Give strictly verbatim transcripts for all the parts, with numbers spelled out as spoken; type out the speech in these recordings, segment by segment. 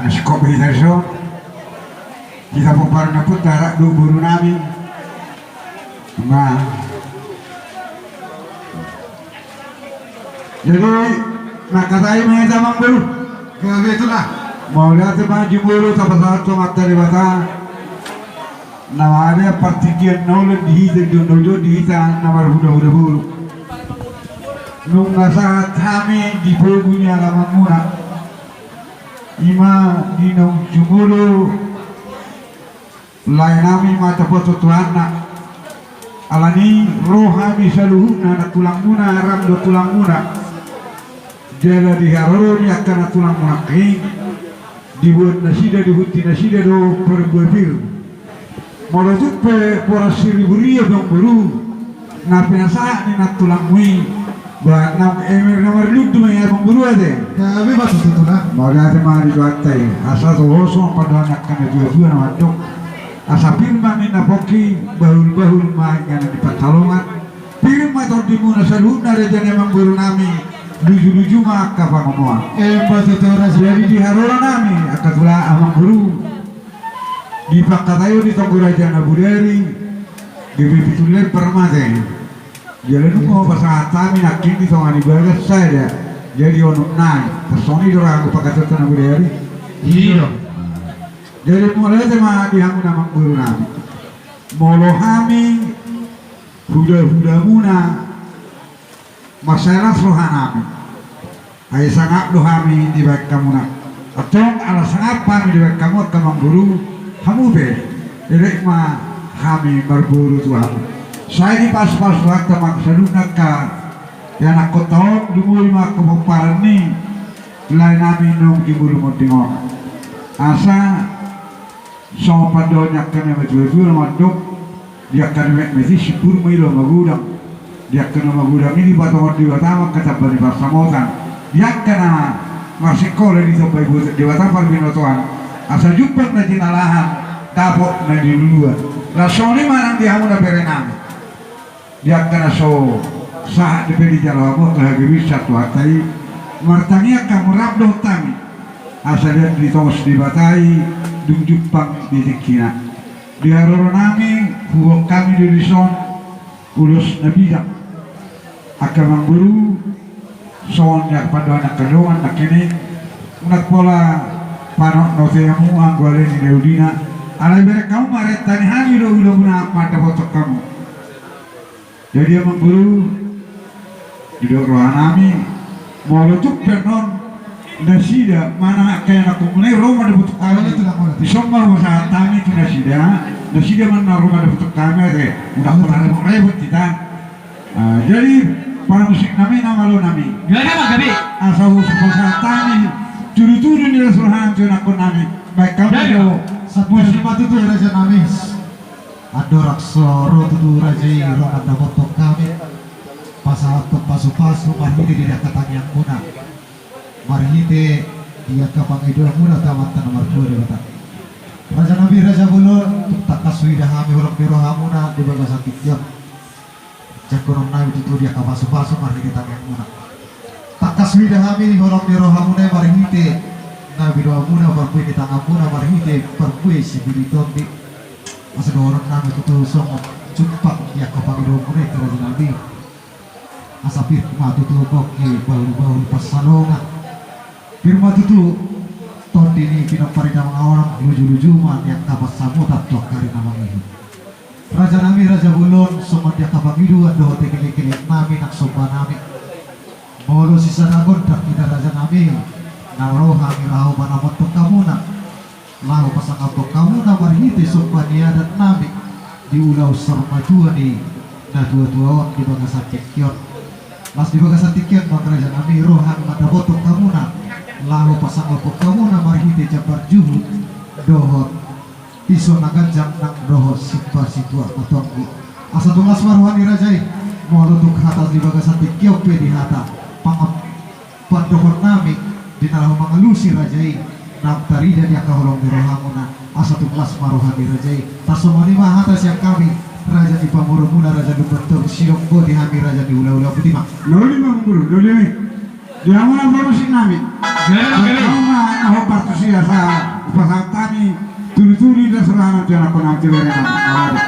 Singkop hita dison. Hita pomparan ni ompunta, rap dohot boru nami. Nah. Jadi, mangkatai ma hita, amang boru. Gabe, Tulang. Mauliate ma jumolo tapasahat tu Amanta Debata. Na mauliate partingkian na uli di hita, di on, di hita na marhula-hula boru. Nunga sahat hami di pogu ni alamanmuna. I ma di naung jumolo lae nami ma tapasahat tu Amanta. Alani ro hami saluhutna nantulangmuna, rap dohot tulangmuna. Jala di haroro ni angka nantulangmuna i, dibuat nasida, dihunti nasida do parbue pir. Molo tung pe boras siribu ria, amang boru, na pinasahat ni nantulangmu i, ba naung emir na marlundu ma i, amang boru, ate. Gabe ma tutu, Tulang. Mauliate ma di Tuhanta i, asa toho songon pandohan ni angka na tua-tua na mandok. Asa pir ma ninna pongki, bahul-bahul ma inganan ni pansalongan. Pir ma tondimuna saluhutna, raja ni amang boru nami, luju-luju ma angka pangomoan. Emma tutu, raja. Jadi di haroro nami, angka tulang, amang boru, di pangkataion ni tonggo raja na bodari, gabe pitu lembar ma ate. Jala dung hupasahat hami nangkin di tonga ni bagas sada, jadi onom nai. Tarsongon i do rohangku pangkataion na bodari. Iya. Jadi mauliate ma di hamuna, amang boru nami. Molo hami hula-hulamuna, mansai las roha nami. Ai sangap do hami dibahen hamuna. Antong ala sangap hami dibahen hamu, angka amang boru, hamu pe, lelek ma hami marboru tu hamu. Sai dipasu-pasu Tuhanta ma saluhutna angka ianakhonta on, lumobi ma angka pomparan ni lae nami naung jumolo monding on. Asa songon pandohan ni angka na matua-tua na mandok, di angka na metmet i sibur ma i laho magodang. Di angka na magodang i dipatongon Debata ma angka tamba ni pansamotan. Di angka na marsikola ditompa Debata parbinotoan, asa jumpang na jinalahan, dapot na niluluan. Laos songon i ma nang di hamu na bere nami. Di angka na so sahat dope dijalo hamu angka hagebeon sian Tuhanta i, martangiang hamu rap dohot hami, asa dian ditongos Debata i dung jumpang di tingkina. Di haroro nami, huboan hami do dison ulos na bidang. Angka amang boru, songon na pandohan ni angka dongan nangkin i, unang pola panotnoti hamu anggo ale ni na ulina. Alai bereng hamu ma, renta ni hami do ulamuna mandapothon hamu. Jadi amang boru, didok roha nami, molo tung pe annon nasida manang angka ianakhonmuna i ro mandapothon hami, dison ma hupasahat hami tu nasida, nasida ma na ro mandapothon hami ate. Unang pola repot-repot hita. Ah, jadi parmusik nami, na malo nami, gabe ma, gabe. Asa hupasahat hami tudu-tudu ni las roha nami tu ianakhon nami. Bahen hamu do. Satu musik ma tutu, raja nami. Andorang so ro tutu raja i ro mandapothon hami, pasahathon pasu-pasu marhite di angka tangiangmuna, marhite di angka pangidoanmuna tu Amanta na martua Debata. Raja nami, raja bolon, tung tangkas huida hami holong ni rohamuna di bagasan tingki on. Jangkonon nami tutu di angka pasu-pasu marhite tangiangmuna. Tangkas huida hami holong ni rohamuna i marhite na binoanmuna, parbue ni tanganmuna, marhite parbue sipir ni tondi. Asa dohonon nami tutu songon jumpang di angka pangidoanmuna i, raja nami. Asa pir ma tutu pongki bahul-bahul pansalongan. Pir ma tutu tondi ni pinompar ni na mangaonang, luju-luju ma di angka pansamotan tu angka ari na mangihut. Raja nami, raja bolon, songon di angka pangidoan dohot elek-elek nami nang somba nami, molo sisada gondang hita, raja nami, na ro hami laho manamothon hamuna, laho pasangaphon hamuna marhite somba ni adat nami di ulaon saur matua ni na tua-tua on di bagasan tingki on. Laos di bagasan tingki on ma, raja nami, ro hami mandapothon hamuna, laho pasangaphon hamuna marhite jambar juhut dohot piso na ganjang nang dohot simbar situak na tonggi. Asa tung las ma roha ni raja i. Molo tung hata di bagasan tingki on pe di hata pangap-, pandohan nami di na laho mangalusi raja i, naung tarida di angka holong ni rohamuna. Asa tung las ma roha ni raja i. Tarsongon i ma hata sian hami, raja ni pamoruonmuna, raja Lumbantoru, sidok boti hami raja ni hula-hula. Boti ma. Loli ma, amang boru, loli. Di hamu na parmusik nami. Gabe, gabe. Hamu na hombar tusi asa hupasahat hami turi-turi dohot surahanon tu anakkon nami, tu bere nami.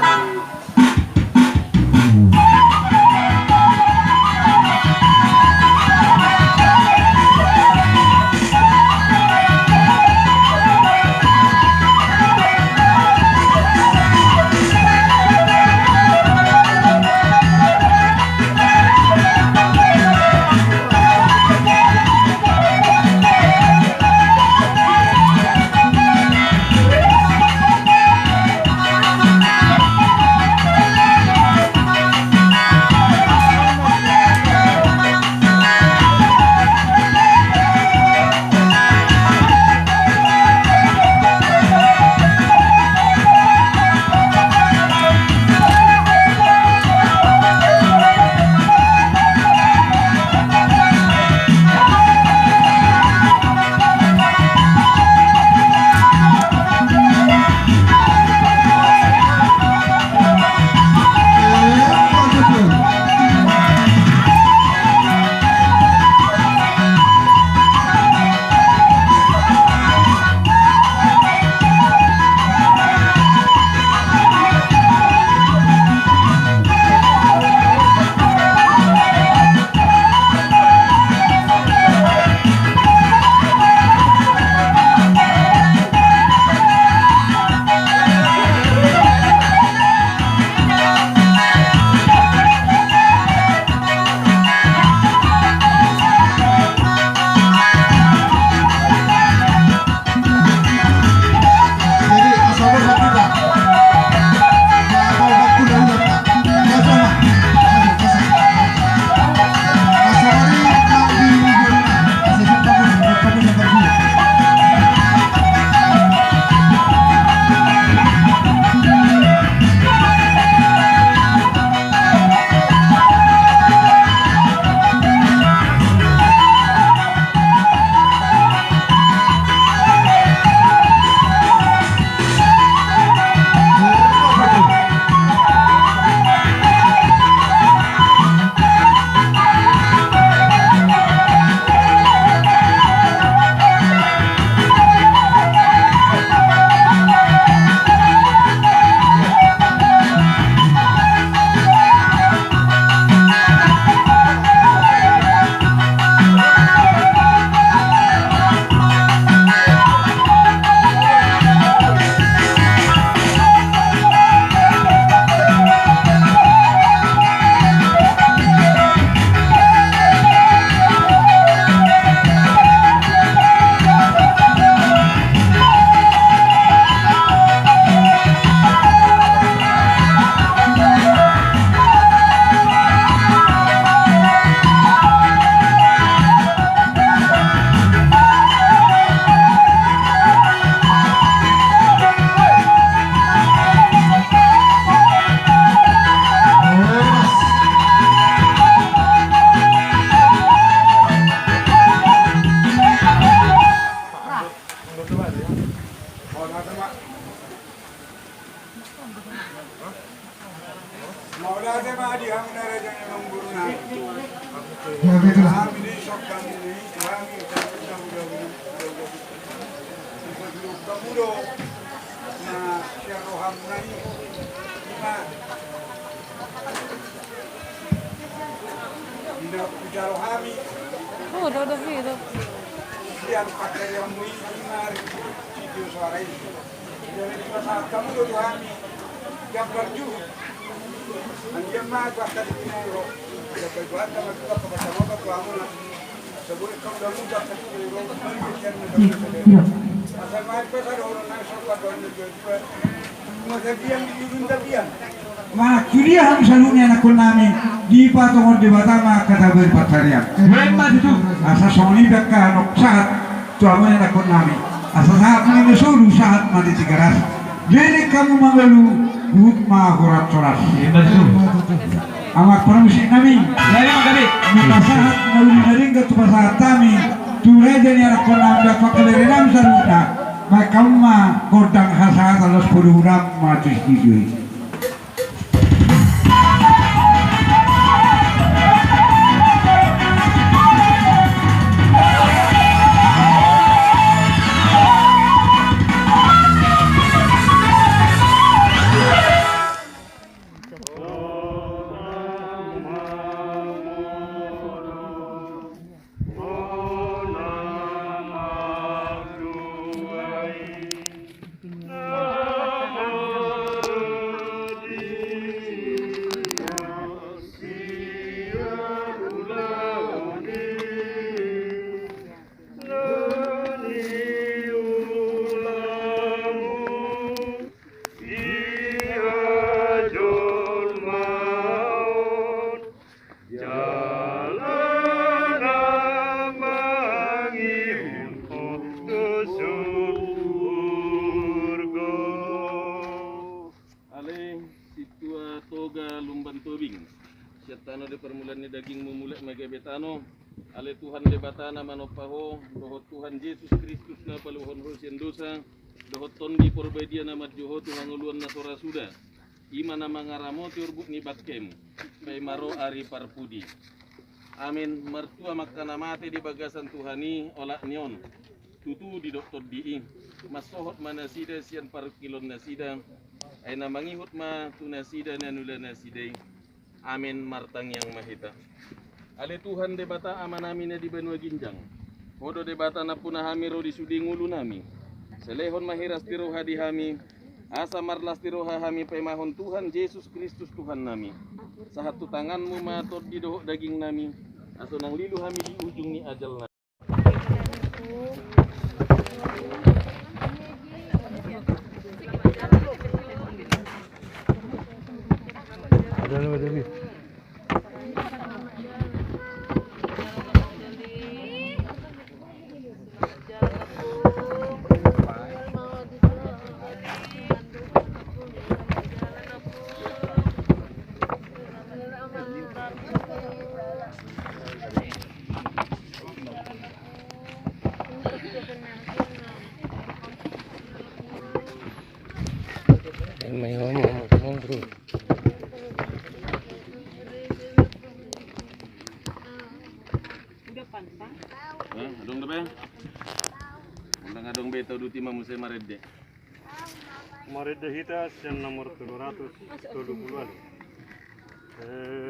Mauliate ma di hamu na raja ni amangboru nami. Ya, betul. Hami di sokkan ni Tuhan, kita bisa udah, udah, udah, udah. Bisa dulu kamu do. Na sian rohamu na i. Ima. Ina hujalo hami. Oh, udah, udah, gitu. Sian pangkarianmu i, ima, di video suara i. Jadi, pasahat hamu do tu hami. Jambar juhut. Anggiat ma tu angka di pinai ro. Jambar juhut, angka tu angka pasahat tu hamu na. Saburi kau dah mudah, tapi ro. Iya. Asal ma di pasar, orang nang sobat, orang jual jual. Masa biang di ujung tapian. Manang tu dia hamu saluhutna anakkon nami, dipatongon Debata ma angka tabar pangkarian. Emma tutu. Asa songon i pe angka na sahat tu hamu anakkon nami. Asa sahat ma na solu, sahat ma di Tigaras. Leleng hamu mangolu, huhut ma horas-horas. Emma tutu. Amang parmusik nami. Leleng ma gabe. Molo sahat na uli na denggan tu pasahat hami tu raja ni anakkon nami dohot pangkabere nami saluhutna. Baen hamu ma gondang hasahatan laos podohon ma tu studio i. Jala na mangihut ho tu surgo. Ale Sintua Toga Lumban Tobing, sian tano do parmulaan ni dagingmu, mulak ma gabe tano. Ale Tuhan Debata na manompa ho, dohot Tuhan Jesus Kristus na paluahon ho sian dosa, dohot Tondi Porbadia na manjou ho tu hangoluan na so ra suda, i ma na mangaramoti orbuk ni bangkem, paima ro ari parpudi. Amen. Martua ma angka na mate di bagasan Tuhan i olat ni on, tutu didok Tondi i, mansohot ma nasida sian parungkilon nasida, ai na mangihut ma tu nasida na niula nasida i. Amen. Martangiang ma hita. Ale Tuhan Debata Amanami na di banua ginjang, Ho do Debata nampuna hami ro di sude ngolunami. Sai lehon ma hiras ni roha di hami, asa marlas ni roha hami paimahon Tuhan Jesus Kristus Tuhannami. Sahat tu tanganmu ma tondi dohot dagingnami, asa unang lilu hami di ujung ni ajalnami. Hah, adong dope? Undang adong be, tauduti ma muse marende. Marende hita sian nomor tolu ratus tolu pulu ualu. Eh,